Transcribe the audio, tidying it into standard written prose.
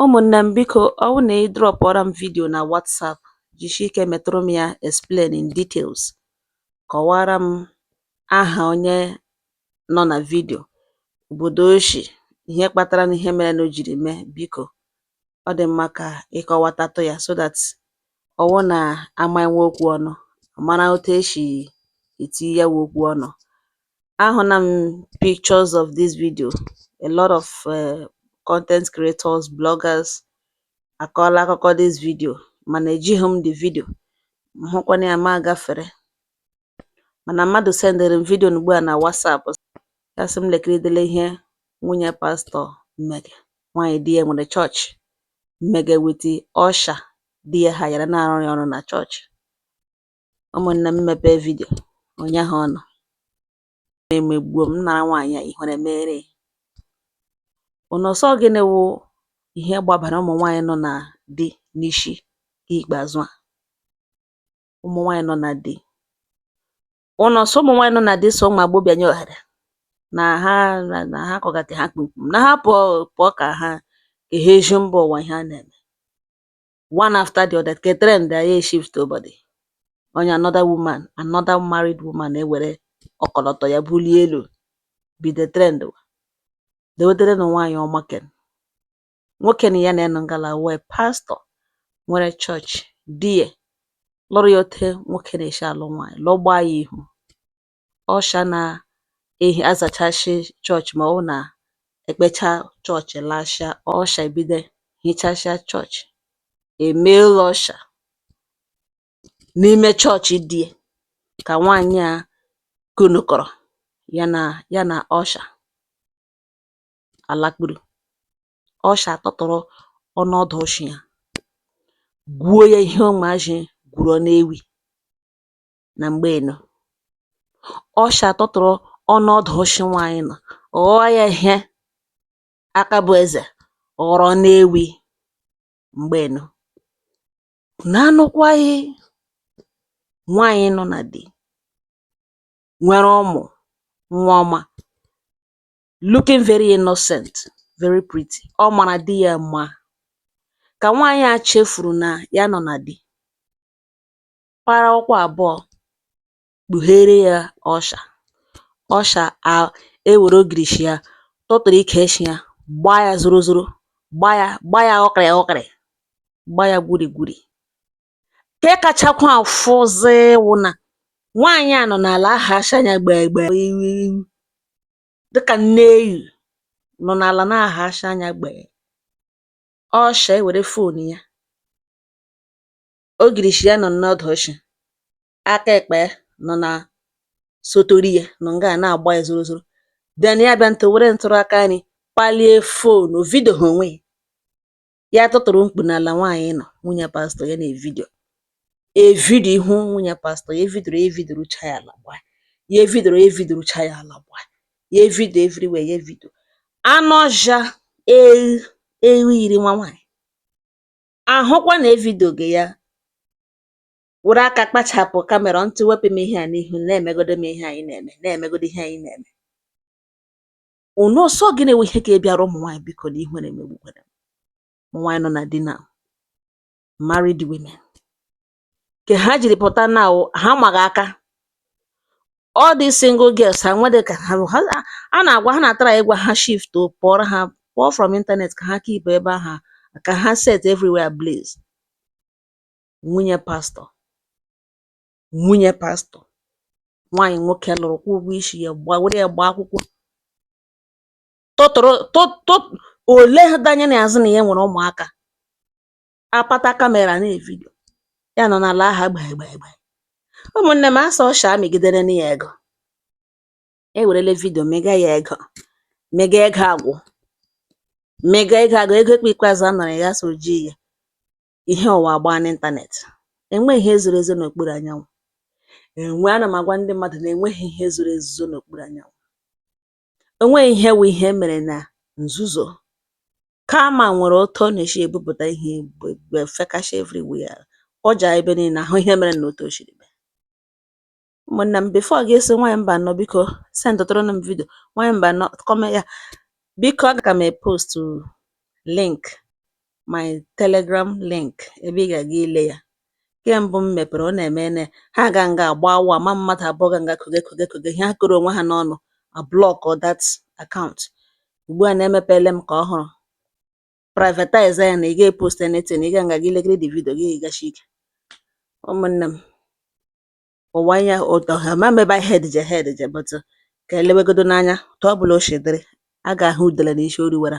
Ụmụnne m, biko, ọ bụrụ na ị dropụọra m video na WhatsApp, jisie ike metụrụ m ya explain in details. Kọwara m aha onye nọ na video, obodo o shi, ihe kpatara na ihe mere na o jiri mee. Biko, ọ dị mma ka ịkọwatatụ ya so that ọ wụ na ama enwe okwu ọnụ, mara otu esi eti ya wụ okwu ọnụ. Ahụna m pictures of this video. A lot of content creators, bloggers akọọla akụkọ this video, mana ejighị m the video m hụkwana ya ma gafere. Mana mmadụ sendịrị m video ugbu a na WhatsApp, ya sị m lekiridele ihe nwunye pastọ mmege, nwaanyị di ya nwere chọọchị, mmege with usher di ya hayara na-arụ ya ọrụ na chọọchị. Ụmụnne m, mepee video onye ahụ ọ nọ emegbuo m nara nwaanyị a ihere mere. Unu sọ gịnị wụ ihe gbabara ụmụ nwaanyị nọ na di n'isi ikpeazụ a? Ụmụ nwaanyị nọ na di, unu sọ ụmụ nwaanyị nọ na di, so ụmụ agbọbịa nye ohere na ha na ha kọgata ha kpumkpum na ha pụọ pụọ ka ha eheju mba ụwa. Ihe a na-eme one after the other ke trend ya shift body onye, another woman, another married woman ewere ọkọlọtọ ya bulie elu, bido trend. Dewetere nụ nwaanyị ọma ken nwoke na ya na-enu ngala wee pastọ nwere chọọchị, di ya lụrụ ya ote nwoke na-esi alụ nwaanyị, lụgbaa ya ihu. Usher na ehi azachasị chọọchị, ma ọ bụ na ekpecha chọọchị lasịa, usher ebido hichasịa chọọchị. A male usher n'ime chọọchị di ya ka nwaanyị a kunukọrọ ya na usher alakpuru. Usher atọtụrụ ọnụ ọdụ ọshị ya, gwuo ya ihe ụmụazị gwuru n'ewi na mgbe eno. Usher atọtụrụ ọnụ ọdụ ọshị nwaanyị nọ, ghọọ ya ihe aka bụ eze ghọrọ n'ewi mgbe eno. Na-anụkwaghị nwaanyị nọ na di, nwere ụmụ, nwa ọma, looking very innocent, very pretty. Ọ mara di ya mma ka nwaanyị a chefuru na ya nọ na di, para ụkwụ abụọ kpughere ya usher. Usher a ewere ogirishi ya tụtụrụ ike eshi ya, gbaa ya zoro zoro, gbaa ya, gbaa ya ọkịrị ọkịrị, gbaa ya gwuri gwuri. Nke kachakwa afụzi wụ na nwaanyị a nọ n'ala ahashi anya gbee gbee dịka nne ewu nọ n'ala na-ahashi anya gbee. Usher ewere phone ya, ogirishi ya nọ n'ọdụ ọshị, aka ekpe ya nọ na sotori ya nọ nga na-agba ya zoro zoro. Then ya bịa ntụ were ntụrụ aka nri palie phone video ha onwe ya, tụtụrụ mkpu n'ala nwaanyị nọ, nwunye pastọ ya na-evideo evideo ihu nwunye pastọ ya. Evidoro ya, evidorucha ya ala gbaa ya, evidoro ya, evidorucha ya ala gbaa ya, evideo everywhere ya, evideo anụ ọhịa ewu ewu yiri nwa nwaanyị ahụkwa na evideo gị ya. Were aka kpachapụ camera ntụ, wepụ m ihe a n'ihu na-emegodo m ihe anyị na-eme, na-emegodo ihe anyị na-eme. Unu ọsọ gịnị wụ ihe ka bịara ụmụ nwaanyị? Biko, na ihu na-emegbukwara ụmụ nwaanyị nọ na di na married women ke ha jiri pụta na ha maghị aka. All these single girls ha nwede ka ha a na-agwa ha na-atara ịgwa ha shift pụọrọ ha, pụọ from internet, ka ha keep ebe ahụ, ka ha set everywhere ablaze. Nwunye pastọ, nwunye pastọ, nwaanyị nwoke lụrụ, kwụọ ụgwọ isi ya, gba were ya gbaa akwụkwọ, tụtụrụ tụ ole danye n'azụ na ya nwere ụmụaka, apata camera na-evideo ya nọ n'ala aha gbee gbee gbee. Ụmụnne m, asa usher amịgidere na ya ego, ewerele video mega ya ego, mega ego agwụ, mega ego agwụ. Ego ekpe ikpeazụ a nara ya so ji ya ihe ụwa agba n'ịntanetị. Enweghị ihe zoro ezo n'okpuru anyanwụ. Enwe ana m agwa ndị mmadụ na enweghị ihe zoro ezo n'okpuru anyanwụ. Enweghị ihe wụ ihe emere na nzuzo kama nwere otu ọ na-esi ebupụta ihe fekasị everywhere, ọja ebe niile ahụ ihe mere na otu o siri mee. Ụmụnne m, before gị sị nwaanyị mba anọ, biko sendụtụrụ m video nwaanyị mba anọ comment ya. Biko, aga m e post link. My Telegram link ebe ị ga-aga ile ya. Kembụ m mepere, ọ na-eme ne ha ga nga agba awa ma mmadụ abụọ ga nga koge koge koge ihe ha koro onwe ha n'ọnụ a block that account. Ugbu a na emepele m ka ọhụrụ, privatize ya na ị gaghị post anything. Ị ga nga gị legide the video gị gashi ike. Ụmụnne m, ụwa ya ụtọ ama m ebe anyị head je head je, but ka elewegodo n'anya. Otu ọ bụla o si dịrị, a ga-ahụ udele na isi o riwara.